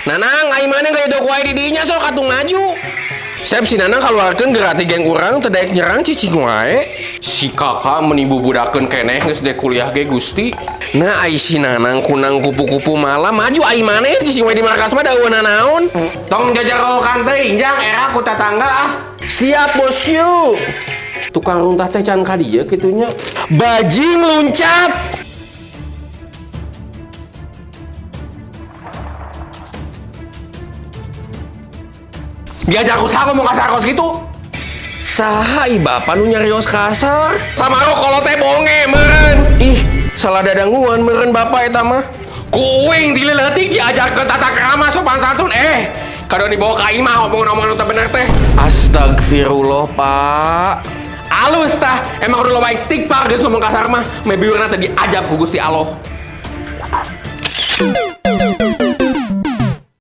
Nanang, ai maneh gayodok wae di dinya, sok atuh maju. Sep si Nanang kaluarkeun gerati geng urang teu daek nyerang, cicing wae. Si kakak meni bubudakeun keneh, geus dek kuliah ge, Gusti. Nah, ai si Nanang kunang kupu-kupu malam maju, ai maneh cicing wae di markas mah, da euweuh nanaon. Tong jajarokan teuing, Jang, era ku tatangga ah. Siap, bosku. Tukang runtah teh can ka dieu kitu nya. Bajing luncat. Diajar usaha ngomong kasar kos gitu. Saha ih bapak nu nyarios kasar? Samaro kolot teh bonge meureun. Ih, salah dadanguan meureun bapak eta mah. Kuing ti leutik diajarkeun tata krama, sopan santun, eh. Kadon dibawa ka imah omong-omongan nu teu bener teh. Astagfirullah, Pak. Alus tah, emang kudu loba istighfar geus ngomong kasar mah. Mebiurna teh diajab ku Gusti Allah.